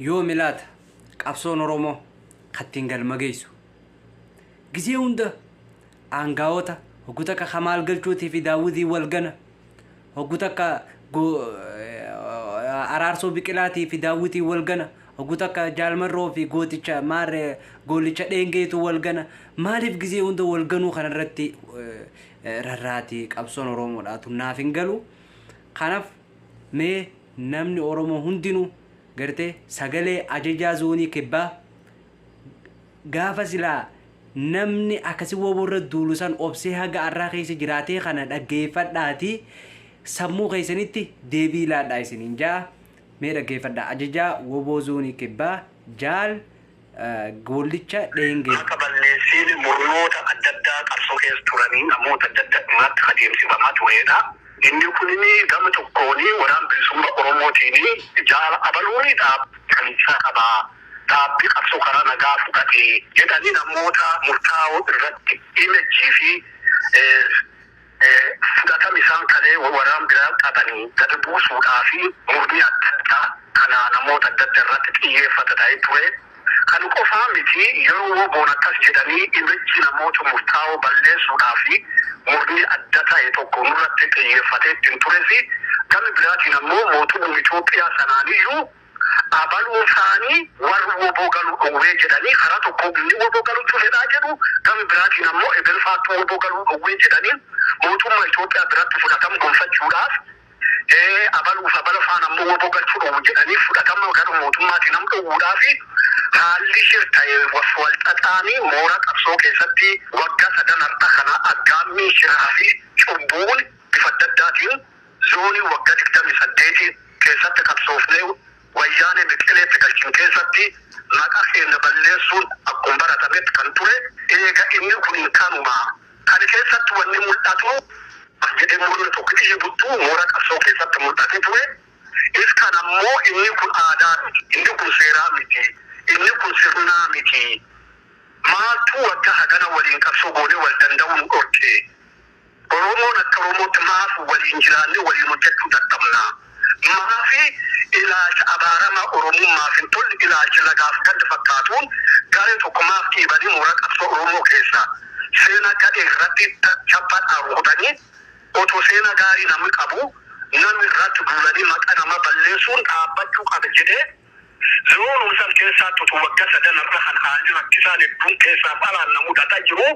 Yoomi laata qabsoon Oromoo kattiin galma geessu? Gizee hunda aangaa'ota hoggu takka Kamaal Galchuutii fi Daawwitiin wal gana, hoggu takka Araarsoo Biqilaatii fi Daawwitiin wal gana, hoggu takka Jaalmarroo fi gooticha maarree goolicha Dheengeetu wal gana. Maaliif gizee hunda wal ganuu kanarratti rarraati qabsoon Oromoodhaatu naaf hin galu. Kanaaf mee namni Oromoo hundinuu gartee sagalee ajajaa zoonii kibbaa gaafa silaa namni akkasi woboo irra duulu san obsee haga arraa keessa jiraatee kana dhaggeeffadhaatii sammuu keessanitti deebii laadhaa isiniin ja'a. Mee dhaggeeffadhaa ajajaa woboo zoonii kibbaa jaal Goollicha Dheengee. Maqa balleessiin murnoota adda addaa qabsoo keessa turanii namoota adda addaa irratti adeemsifamaa tureedha. Inni kun gama tokkoon Waraana Bilisummaa Oromootiin jaala abaluun dhaabbii qaba. Dhaabbii qabsoo karaa nagaa fudhate jedhanii namoota murtaa'oo irratti image fi fudhatama isaan kalee waraan biraa qabanii gadi buusuudhaa fi murni adda addaa kana namoota adda addaa irratti xiyyeeffata ta'ee ture. Kan qofaa miti, yeroo woboon akkas jedhanii image namoota murtaa'oo balleessuudhaa fi murni adda ta'e tokko nurratti xiyyeeffatee ittiin tures, gama biraatiin ammoo mootummaan Itoophiyaa sanaaniyyuu abaluu isaanii warri woboo galuu dhowwee jedhanii, karaa tokko inni woboo galuutu fedhaa jedhu, gama biraatiin ammoo ebelfaattuu woboo galuu dhowwee jedhanii mootummaa Itoophiyaa biratti fudhatama gonfachuudhaaf, abaluuf abala faan ammoo woboo galchuu dhowwu jedhanii fudhatama gara mootummaatiin nam dhowwuudhaaf haalli shir ta'e wal xaxaanii moora qabsoo keessatti waggaa sadan har'a kana aggaammii shiraa fi cubbuun bifa adda addaatiin zoonii waggaa 28 keessatti qabsoofnee wayyaanee biqileetti galchin keessatti maqaa keenya balleessuun akkuma baratametti kan ture. Eega inni kun kanuma kan keessatti wanni mul'atu jedhee murni tokko dhiibuttu moora qabsoo keessatti mul'ate ture. Is kan ammoo inni kun aadaa miti, inni kun seeraa miti, inni kun sirnaa miti. Maaltu waggaa hagana waliin qabsoo goonee wal danda'uu nu dhorke? Oromoon akka Oromootti maaf waliin jiraannee waliin hojjechuu dadhabna? Maafi ilaalcha abaaramaa Oromummaaf hin tolle, ilaalcha lagaaf ganda fakkaatuun garee tokko maaf dhiibanii mooraa qabsoo Oromoo keessa seenaa gadhee irratti chappaadhaan rukutanii, otoo seenaa gaarii namni qabu namni irratti duulanii maqaa nama balleessuun dhaabbachuu qaba jedhee, zoonuma san keessaatti utuu waggaa sadan irra kan haalli rakkisaan hedduun keessaaf alaan na mudataa jiru,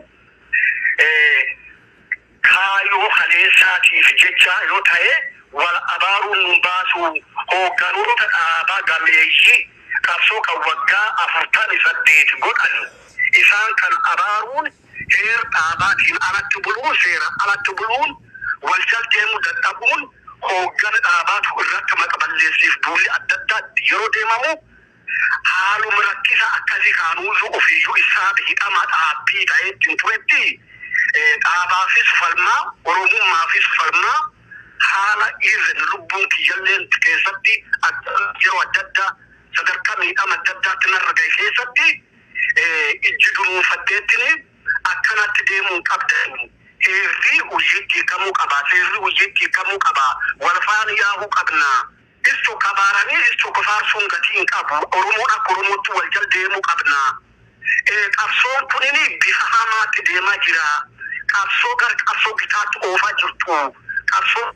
kaayyoo kaleessaatiif jecha yoo ta'e wal abaaruun nun baasu, hoogganoota dhaabaa gameeyyii qabsoo kan waggaa 48 godhan isaan kan abaaruun, heer dhaabaatiin alatti buluun, seera alatti buluun, wal jal deemuu dadhabuun hooggana dhaabaatu irratti maqa balleessiif duulli adda addaatti yeroo deemamu, haaluma rakkisa akkasii kaanuuyyuu ofiiyyuu isaa hidhama dhaabbii ta'ee ittiin turetti, dhaabaafis falmaa, Oromummaafis falmaa, haala even lubbuun kiyyalleen keessatti yeroo adda addaa sadarkaa miidhama adda addaatti narra gahe keessatti ijji dunuunfadheettini akkanatti deemuu qabdan. Heerri hojiitti hiikamuu qaba. Seerri hojiitti hiikamuu qaba. Wal faana yaa'uu qabna. Is tokko abaaranii is tokko faarsuun gatii hin qabu. Oromoon akka Oromootti wal jal deemuu qabna. Qabsoon kunini bifa hamaatti deemaa jira. Qabsoo gara qabsoo gitaatti oofaa jirtu. Qabsoo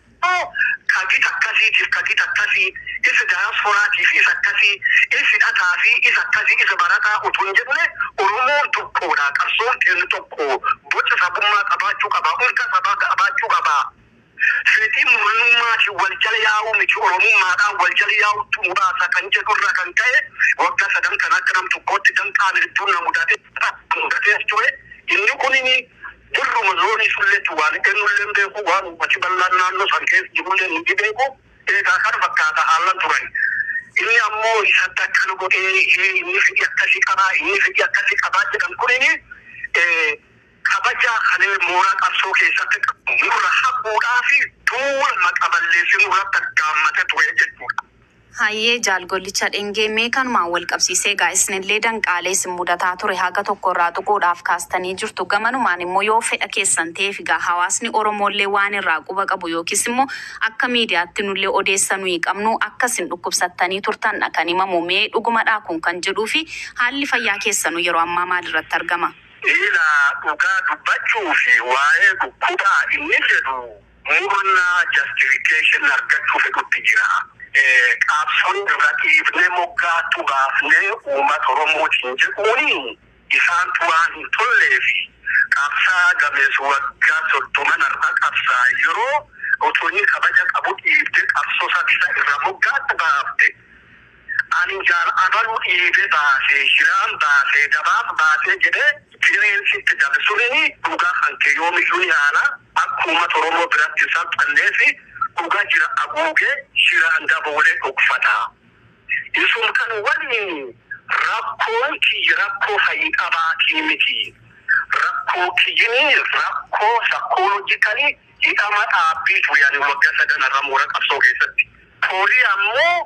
kagita akkasiitiif kagita akkasii, isa daayasporaatiif isa akkasii, isa hidhataa fi isa akkasii, isa barataa utuu hin jenne Oromoon tokkodha. Qabsoon keenya tokko, boca sabummaa qabaachuu qaba. Unka sabaa qabaachuu qaba. Fedhii murnummaatiin wal jala yaa'uu miti, Oromummaadhaan wal jala yaa'utu nu baasa kan jedhu irraa kan ka'e waggaa sadan kan akka nam tokkootti danqaan hedduun na mudatee ture. Inni kunini dirruma zoonii sulleetti waan eenyullee beeku, waan uummati bal'aan naannoo san keessa jirullee ni beeku. Egaa kana fakkaata haallan turan. Inni ammoo isatti akkana godhee, inni fedhii akkasii qabaa, inni fedhii akkasii qabaa jedhan kunini kabaja kalee mooraa qabsoo keessatti qabu nurra haquudhaa fi duula maqa balleessii nurratti aggaammate ture jechuudha. Hayyee, Jaalgollicha Dhengee, mee kanumaan wal qabsiisee egaa isinillee danqaalee isin mudataa ture haga tokko irraa tuquudhaaf kaastanii jirtu. Gamanumaan immoo yoo fedha keessan ta'eef egaa hawaasni Oromoollee waan irraa quba qabu yookiis immoo akka miidiyaatti nullee odeessa nuyi qabnu akka isin dhukkubsattanii turtan kan himamu, mee dhugumadhaa kun kan jedhuu fi haalli fayyaa keessanuu yeroo ammaa maal irratti argama? Ila, dhugaa dubbachuu fi waa'ee dhukkubaa inni jedhu murna justification argachuu fedhutti jira. Qabsoon irra dhiibnee moggaattu baafnee uummata Oromootiin jedhuuni isaantu waan hin tolleefi qabsaa gameessu waggaa 30 irra qabsaa yeroo otoo inni kabaja qabu dhiibdee qabsoo sabisa irra moggaatti baafte. Ani jaal abaluu dhiibee baasee, shiraan baasee, dabaaf baasee jedhee jireensitti dabe sunini dhugaa kan kee yoomiyyuu ni haala akka uummata Oromoo biratti salphanneefi dhugaa jira haguugee shiraan daboolee dhokfata. Isum kan waliin rakkoon kiyya rakkoo fayyii qabaatii miti. Rakkoo kiyyini rakkoo psychological hidhama dhaabbiitu yaani waggaa 3 irra moora qabsoo keessatti. Torii ammoo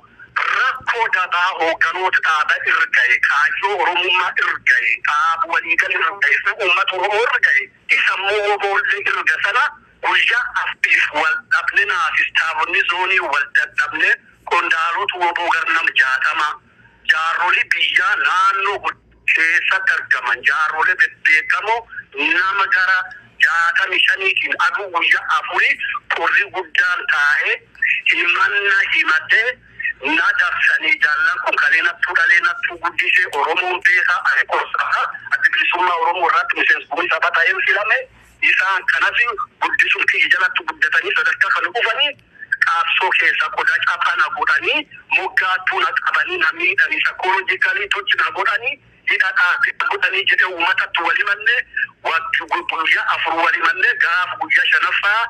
rakkoo dabaa hoogganoota dhaaba irra gahe, kaayyoo Oromummaa irra gahe, dhaaba waliigal irra gahe, uummata Oromoo irra gahe, isa immoo woboollee irra sana guyyaa afuriif wal dhabne, naafis taabonni zoonii wal dadhabne, qondaalota woboo garnam 60, jaarolii biyyaa naannoo keessatti argaman, jaarrolee bebbeekamoo nama gara 65tiin aduu guyyaa afurii qorri guddaan taa'ee himanna himatee na dabsanii. Jaallan kun kalee nattuu dhalee nattuu guddisee Oromoon beekaa, ani gorsaa Adda Bilisummaa Oromoo irratti miseensa gumii saba ta'een filame. Isaan kanas guddisuun kiyya jalatti guddatanii sadarkaa kan dhufanii qabsoo keessa qodaa caphaa na godhanii, moggaattuu na qabanii, na miidhanii, psychologically tochi na godhanii, hidha dhaabbii godhanii jedhee uummatatti wal himanne. Guyyaa 4 wal himanne. Gaafa guyyaa shanaffaa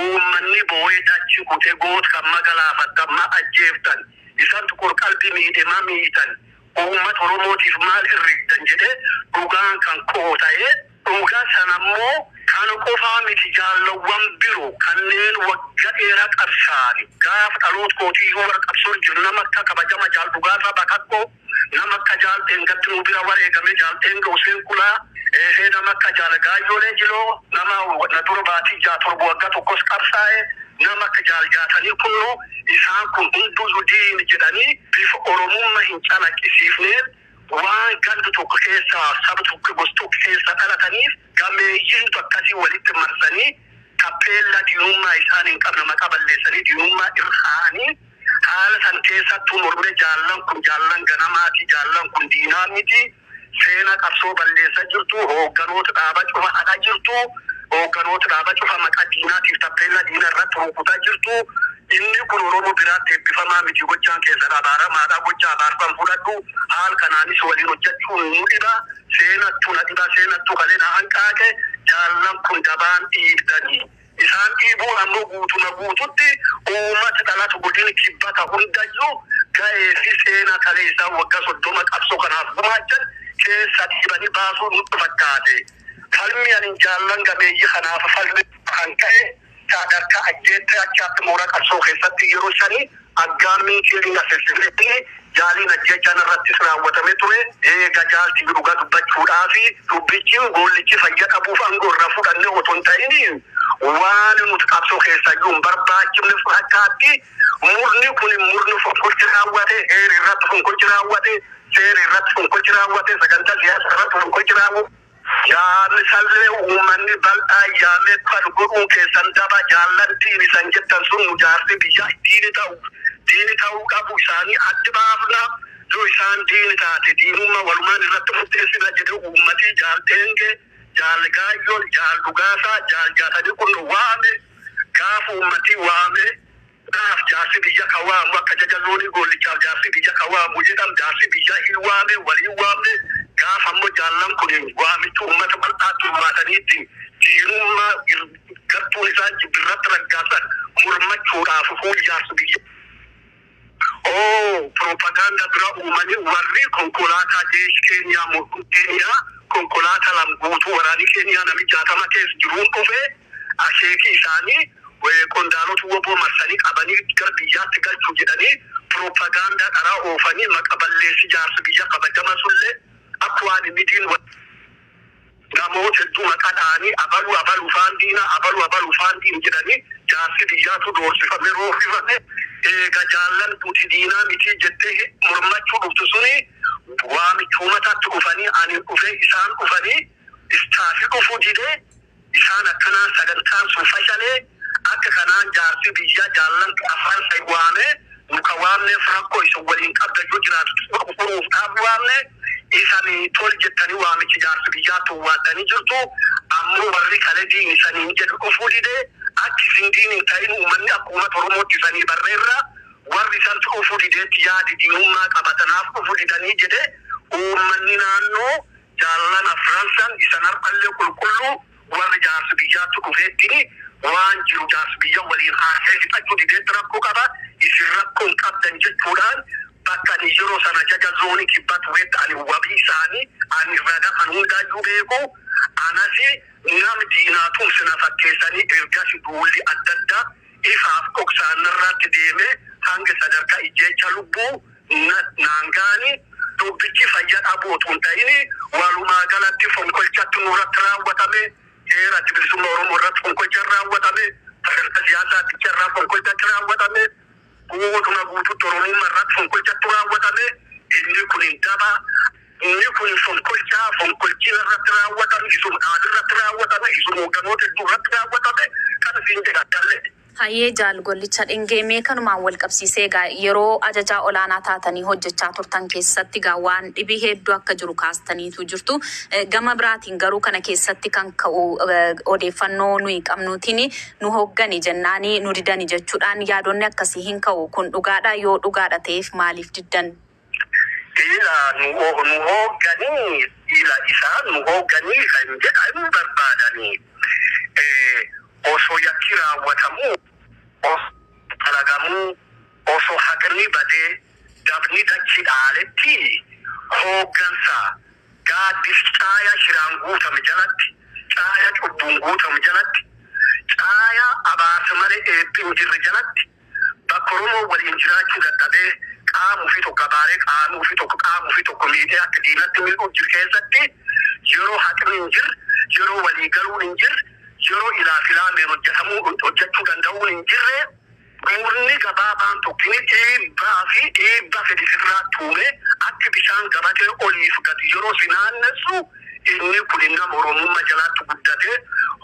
uummanni boo'ee dachi kutee, goota kan magalaafattan, ma ajjeeftan, isaantu qorqalbii miidhemaa miitan, uummata Oromootiif maal herregdan jedhee dhugaan kan koo ta'ee, dhugaa sanammoo kan qofaa miti, jaallawwan biroo kanneen waggaa dheeraa qabsaani gaafa dhaloota kootiyyuu warra qabsoo jiru, nama akka kabajama Jaal Dhugaasaa Bakakkoo, nama akka Jaal Dheengatti nu bira wareegame Jaal Dheenga Useen Kulaa, ehee, nama akka Jaal Gaayyoolee Jiloo, nama na dura baatii 6 7 waggaa tokkos qabsaa'e, nama akka Jaal Jaatanii Kunnoo, isaan kun hunduyyuu diini jedhanii bifa Oromummaa hin calaqqisiifneen waan ganda tokko keessa, saba tokko, gosa tokko keessa dhalataniif gameeyyiintu akkasii walitti marsanii tappeellaa diinummaa isaan hin qabne maqaa balleessanii diinummaa irra haanii haala san keessattuu mormee, jaallan kun jaallan ganamaati, jaallan kun diinaa miti, seenaa qabsoo balleessaa jirtu, hoogganoota dhaaba cufa hadhaa jirtu, hoogganoota dhaaba cufa maqaa diinaatiif tappeellaa diinaa irratti rukutaa jirtu, inni kun Oromoo biraatti eebbifamaa miti, gochaan keessan abaaramaadha, gocha abaarfan fudhadhu, haal kanaanis waliin hojjechuun nu dhiba, seenattuu na dhiba, seenattuu kalee na hanqaaqe, jaallan kun dabaan dhiibdanii. Isaan dhiibuun ammoo guutuma guututti uummata dhalatu godina kibbata hundayyuu ga'ee fi seenaa kalee isaan waggaa 30 qabsoo kanaaf gumaachan keessa dhiibanii baasuu nutti fakkaate. Falmi ani jaallan gameeyyii kanaaf falmi kan ka'e sadarkaa ajjeettee achaatti moora qabsoo keessatti yeroo shanii aggaammiin killing assassination jaaliin ajjechaan irrattis raawwatamee ture. Eega jaalti dhugaa dubbachuudhaafi dubbichi goollichi fayya dhabuuf aangoo irraa fudhannee otoo hin ta'in waan nuti qabsoo keessayyuu hin barbaachifne fakkaatti. Murni kun murni fonqolchi raawwate, heeri irratti fonqolchi raawwate, seeri irratti fonqolchi raawwate, sagantaa siyaasa irratti fonqolchi raawwate. Yaadni sallee uummanni bal'aa yaamee kan godhuun keessan daba, jaallan diini san jettan sun nu jaarsi biyya diini ta'u diini ta'uu qabu isaanii addi baafna, yoo isaan diini taate diinummaa walumaan irratti murteessina jedhe uummatii Jaal Dheenge, Jaal Gaayyoon, Jaal Dhugaasaa, Jaal Jaatanii kun waame. Gaafa uummatii waame, gaaf jaarsi biyya ka waamu akka jaja zoonii goollichaaf jaarsi biyya ka waamu jedham, jaarsi biyya hin waame, waliin waamne. Gaafa ammoo jaallan kun waamichi uummata bal'aatti hirmaataniitti diinummaa gartuun isaan jibbirratti raggaasan mormachuudhaaf fuul jaarsi biyya oo propaganda bira uumanii warri konkolaataa jeesh Keenyaa, mormuu Keenyaa, konkolaataa lam guutuu waraanii Keenyaa nami 60 keessa jiruun dhufe, akeekii isaanii qondaalota woboo marsanii qabanii gara biyyaatti galchuu jedhanii Piroopagaandaa dharaa oofanii maqa balleessi jaarsa biyya kabajama sullee akka waan inni diin namoota hedduu maqaa dha'anii abaluu abaluu faan diina abaluu abaluu faan diin jedhanii jaarsi biyyaatu doorsifame roofifame. Eega jaallan nuti diinaa miti jettee mormachuu dhuftu suni waamicha uummataatti dhufanii ani dhufee isaan dhufanii istaafii dhufuu didee isaan akkanaan sagantaan sun fashalee akka kanaan jaarsi biyyaa jaallan afaan sai waamee nuka waamneef rakkoo isa waliin qabda yoo jiraatu furuuf dhaab waamne isanii tol jettanii waamichi jaarsi biyyaa tuwwaattanii jirtu ammoo warri kale diin isaniin jedhu dhufuu didee akki isin diin hin ta'in uummanni akka uummata Oromootti isanii barreerra warri isan dhufuu dideetti yaadi diinummaa qabatanaaf dhufuu didanii jedhe uummanni naannoo jaallan afransan isan har'allee qulqulluu warri jaarsi biyyaatti dhufeettini waan jiru jaarsi biyya waliin haasa'ee fixachuu dideetti rakkoo qaba isin rakkoo hin qabdan jechuudhaan bakka ani yeroo sana jaja zoonii kibbaa turetti ani wabii isaanii ani raga kan hundaayyuu beeku anasi nam diinaa tumsina fakkeessanii ergasi duulli adda addaa ifaaf dhoksaan irratti deeme hanga sadarkaa ijjeecha lubbuu naangaani dubbichi fayyaa dhabuu otoo hin ta'in walumaa galatti fonqolchatti nurratti raawwatame heera bilisummaa Oromoo irratti fonqolcha raawwatame sadarkaa siyaasaa irraa fonqolchatti raawwatame guutuma guututti Oromummaa irratti fonqolchatti raawwatame inni kun hin daba inni kun fonqolchaa fonqolchina irratti raawwatame isuma dhaabbii irratti raawwatame isuma hoogganoota hedduu irratti raawwatame kan isin jedha dallee. Hayyee jaal Gollicha Dhengee mee kanumaan wal qabsiisee egaa yeroo ajajaa olaanaa taatanii hojjechaa turtan keessatti egaa waan dhibii hedduu akka jiru kaastaniitu jirtu. Gama biraatiin garuu kana keessatti kan ka'u odeeffannoo nuyi qabnuutiin nu hooggani jennaanii nu didani jechuudhaan yaadonni akkasii hin ka'u. Kun dhugaadha yoo dhugaadha ta'eef maaliif diddan? Ila nu hoogganii ila isaan nu hoogganii kan jedhan barbaadanii osoo yakki raawwatamuu osoo dalagamuu osoo haqni badee dabni dachi dhaaletti hooggansa gaaddis caayaa shiraan guutame jalatti caayaa cubbuun guutame jalatti caayaa abaarsa malee eebbi hin jirre jalatti bakka Oromoo waliin jiraachuu dadhabee qaama ofii tokko abaaree qaama ofii tokko qaama ofii tokko miidhee akka diinatti miidhuu jiru keessatti yeroo haqni hin jirre yeroo walii galuun hin jirre yeroo ilaaf ilaameen hojjetamuu hojjechuu danda'uun hin jirre murni gabaabaan tokkini dhiibbaa fi dhiibbaa fedhi sirraa tuume akka bishaan gabatee oliif gadi yeroo si naannessu inni kun nama Oromummaa jalaatti guddate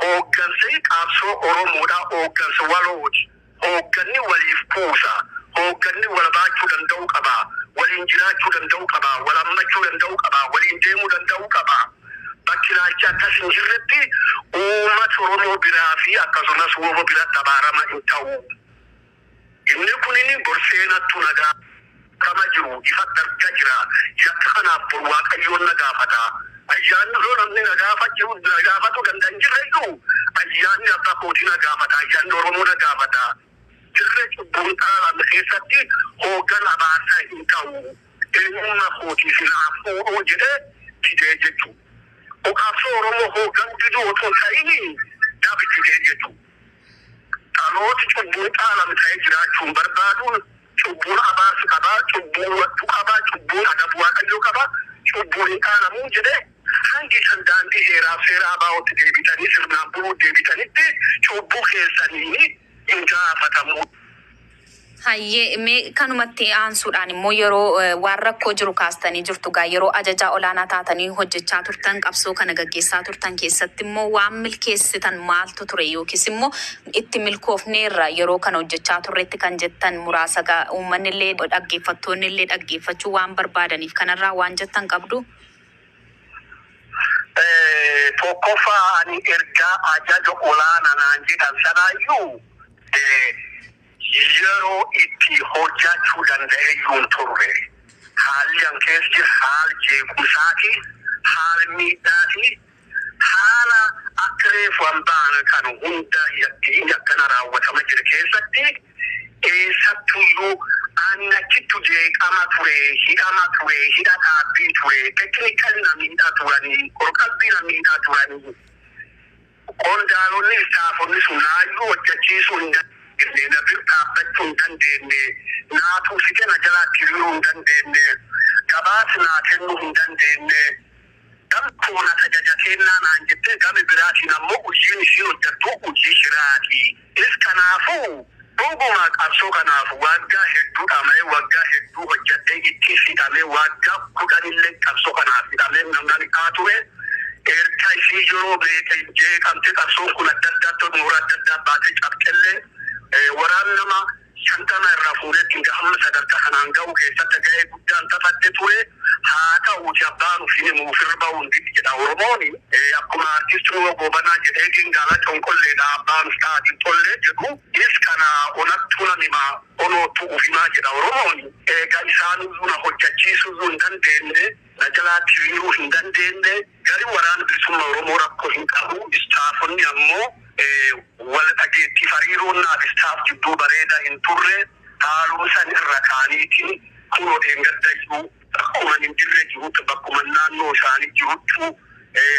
hooggansi qabsoo Oromoodhaa hooggansa walooti. Hoogganni waliif kuusa. Hoogganni wal baachuu danda'uu qaba. Waliin jiraachuu danda'uu qaba. Wal hammachuu danda'uu qaba. Waliin deemuu danda'uu qaba. Bakki ilaalchi akkas hin jirretti uummata Oromoo biraa fi akkasumas WBO biratti abaarama hin ta'u. Inni kun inni borseenattu nagaa kama jiru ifatti argaa jira. Yakka kanaaf bor Waaqayyoon na gaafata. Ayyaanni osoo namni na gaafatu danda'a hin jirre iyyuu ayyaanni abbaa kootii na gaafata. Ayyaanni Oromoo na gaafata. Jirre cubbuun dhaalame keessatti hooggan abaarsaa hin ta'u. Eenyummaa kootii fi naaf fuudhuu jedhee didee jechuudha. Qabsoo Oromoo hoogganuu diduu otoo hin ta'in dhabi didee jechuudha. Dhalooti cubbuun dhaalame ta'ee jiraachuun barbaaduun cubbuun abaarsi qabaa, cubbuun wattuu qabaa, cubbuun adabu Waaqayyoo qabaa, cubbuun hin dhaalamuu jedhee hangi isan daandii heeraaf seera abaa'ootti deebitanii sirnaan buluu deebitanitti cubbuu keessanii hin gaafatamu. Hayyee mee kanumatti aansuudhaan immoo yeroo waan rakkoo jiru kaastanii jirtu gaa yeroo ajajaa olaanaa taatanii hojjechaa turtan qabsoo kana gaggeessaa turtan keessatti immoo waan milkeessitan maaltu ture yookiis immoo itti milkoofneerra yeroo kana hojjechaa turretti kan jettan muraasa gaa uummanni illee dhaggeeffattoonni illee dhaggeeffachuu waan barbaadaniif kanarraa waan jettan qabdu. Tokkoffaa ani ergaa ajaja olaanaa naan jedhan sanaayyuu yeroo itti hojjechuu danda'e iyyuu hin turre. Haalli an keessa jiru haala jeequmsaati, haala miidhaati, haala akka reefu an ba'an kan hunda yakki akkana raawwatama jira keessatti eessattuyyuu ani achittu jeeqama ture, hidhama ture, hidha dhaabbii ture, tekinikali na miidhaa turanii, qorqalbii na miidhaa turanii. Qondaalonni istaafonni sun naayyuu hojjechiisuu hin Dandeenye, na bira dhaabbachuu hin dandeenye, naa tuusite na jalaatti hiriiruu hin dandeenye, gabaas naa kennuu hin dandeenye. Gam na tajaajilteennaa naan jettee, gami biraatiin ammoo hojiin ishii hojjettu hojii shiraati. Is kanaafuu dhuguma qabsoo kanaaf waggaa hedduu dhama'ee, waggaa hedduu hojjedhee, itti hidhamee, waggaa 10illee qabsoo kanaaf hidhamee namni haa ture. Erga ishii yeroo beeke jeeqamte, qabsoon kun adda addaatti mooraa adda addaa baatee cabxellee, waraan nama 50 irraa fuudhee ittiin hamma sadarkaa kanaan ga'u keessatti ga'ee guddaan taphadhe ture. Haa ta'uuti, abbaan ofii himuuf irra ba'uun didi jedha Oromoon. Akkuma artistii Goobanaa jedhee gingaalaa conqolleedha, abbaan taatiin tollee jedhu. Is kana onattuu namima onootu ufimaa jedha Oromoon. Egaa isaanuyyuu na hojjechiisuu hin dandeenye, na jalaatti hiriiruu hin dandeenye. Gari waraana bilisummaa Oromoo rakkoo hin qabu. Istaafonni ammoo wal dhageettiif hariiroon naaf istaaf jidduu bareedaa hin turre. Haaluma san irra kaaniitiin kunoo dheengaddayyuu akkuma hin jirre jirutti, bakkuma naannoo isaanii jiruttu,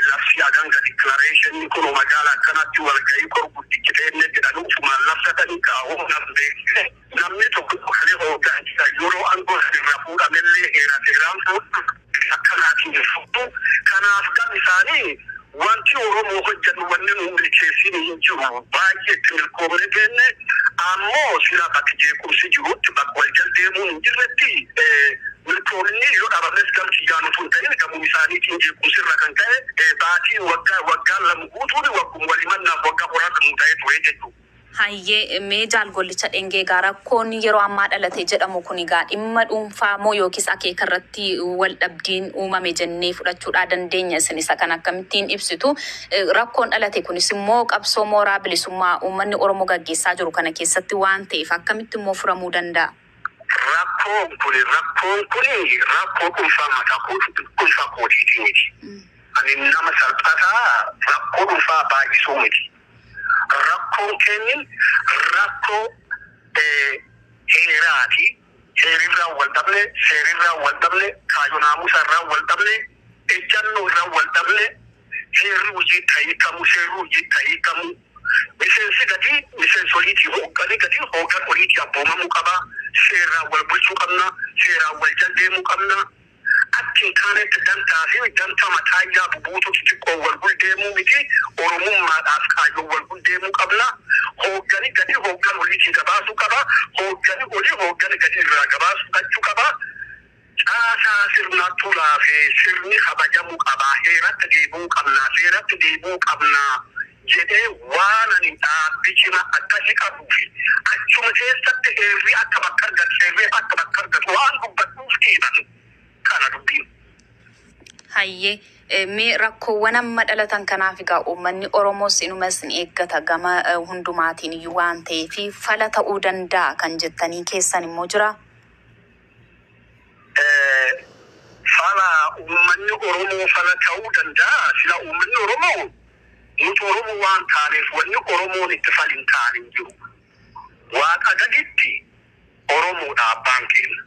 labsii haganga declaration kunoo magaala akkanatti walgahii gurguddichi ta'enne jedhanii ufumaan labsatanii kaa'uu nam beeksise. Namni tokko kalee hoogganaa yeroo aangoo irra fuudhamellee heera seeraan fuudhu akkanaatiin hin fuudhu. Kanaaf gam isaanii wanti Oromoo hojjennu wanni nu milkeessin hin jiru. Baay'ee itti milkoomne jenne ammoo sila bakki jeequmsi jirutti, bakka wal jal deemuun hin jirretti, milkoomni yoo dhabames gam kiyyaan utuu hin ta'in gamum isaaniitiin jeequmsi irra kan ka'e baatii waggaa waggaa 2 guutuun waggum walimannaaf waggaa horaa ta'ee ture jechuudha. Hayyee, mee jaalgollicha Dhengee, egaa rakkoon yeroo ammaa dhalate jedhamu kun egaa dhimma dhuunfaa moo yookiis akeeka irratti wal dhabdiin uumame jennee fudhachuudhaa dandeenya? Isin isa kan akkamittiin ibsitu? Rakkoon dhalate kunis immoo qabsoo mooraa bilisummaa uummanni Oromoo gaggeessaa jiru kana keessatti waan ta'eef akkamitti immoo furamuu danda'a? Rakkoon kuni rakkoo dhuunfaa mataa dhuunfaa kootiiti miti. Ani nama salphataa rakkoo dhuunfaa baay'isuu miti. Rakkoon kennin rakkoo heeraati. Heerirraa wal dhabne, seerirraa wal dhabne, kaayoo naamusa irraa wal dhabne, ejjannoo irraa wal dhabne, heerri hojii ta'iikamu, seerri hojii ta'iikamu. Miseensi gadi miseensoliitii, hoogganii gadi hooggan oliitii abboomamuu qaba. Seeraan wal bulchuu qabna. Seeraan wal jaldeemuu qabna. Akki hin taanetti dantaa fi danta mataayyaa bubuutu xixiqqoo wal guldeemuu miti. Oromummaadhaaf kaayyoo wal guldeemuu qabna. Hooggani gadi hooggan oliitii gabaasuu qaba. Hooggani olii hooggani gadi irraa gabaasuu gachuu qaba. Caasaa sirnattuu laafee sirni kabajamuu qaba. Heeratti deebi'uu qabna. Seeratti deebi'uu qabna. Jedhee waan ani dhaabbii cima akkasii qabuufi achuma keessatti heerri akka bakka argatu, seerri akka bakka argatu waan dubbadhuuf dhiiban kana dubbiin. Hayyee, mee rakkoowwan amma dhalatan kanaaf egaa uummanni Oromoos inumas ni eeggata gama hundumaatiin iyyuu waan ta'eef, fala ta'uu danda'a kan jettanii keessan immoo jira? Fala uummanni Oromoo fala ta'uu danda'a. Sila uummanni Oromoo, nuti Oromoo waan taaneef wanni Oromoon itti fal hin taane hin jiru. Waaqa gaditti Oromoodha abbaan keenya.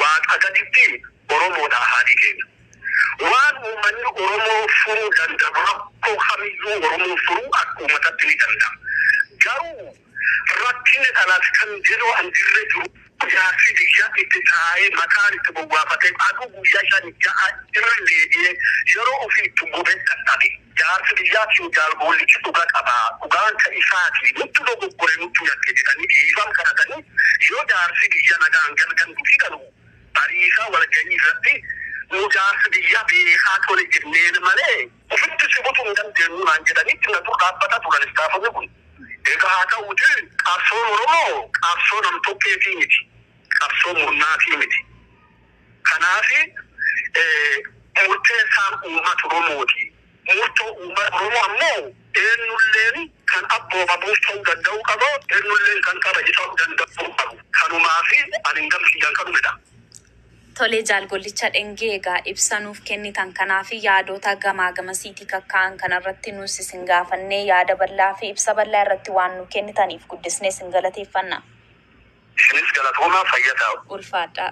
Waaqa gaditti Oromoodha haadhi keenya. Waan uummanni Oromoo furuu danda'u, rakkoo kamiyyuu Oromoo furuu akka uummatatti ni danda'a. Garuu rakkinni dhalaas kan yeroo an dirree jiru jaarsi biyyaa itti taa'ee mataan itti bowwaafatee aduu guyyaa 5 6 irra deebi'ee yeroo ofii itti gubee dadhabe. Jaarsi biyyaatiin jaalgoollichi dhuga qaba. Dhugaan ka isaati, nutti dogoggore, nutti yakke jedhanii dhiifama kadhatanii yoo jaarsi biyya nagaan galgaluu fi galu bariisaa walgahii irratti nu jaarsi biyya beekaa tole jenneen malee ofitti si butuu hin dandeenyu naan jedhanitti na dur dhaabbata turan istaafonni kun. Egaa haa ta'uuti, qabsoon Oromoo qabsoo nam-tokkeetii miti. Qabsoo murnaatii miti. Kanaaf murteessaan uummata Oromooti. Murtoo uummata Oromoo ammoo eenyulleen kan abboomamuuf ta'uu danda'u qaba. Eenyulleen kan kabaje ta'uu danda'u qabu. Kanumaaf ani gamsiidhaan kanumedha. Tolee, jaalgollicha Dhengee, egaa ibsa nuuf kennitan kanaaf, yaadota gamaa gamasiitii kakkaa'an kanarratti nus isin gaafannee yaada bal'aa fi ibsa bal'aa irratti waan nu kennitaniif guddisnee isin galateeffanna. Isinis galatoomaa, fayyaa ta'u. Ulfaadhaa.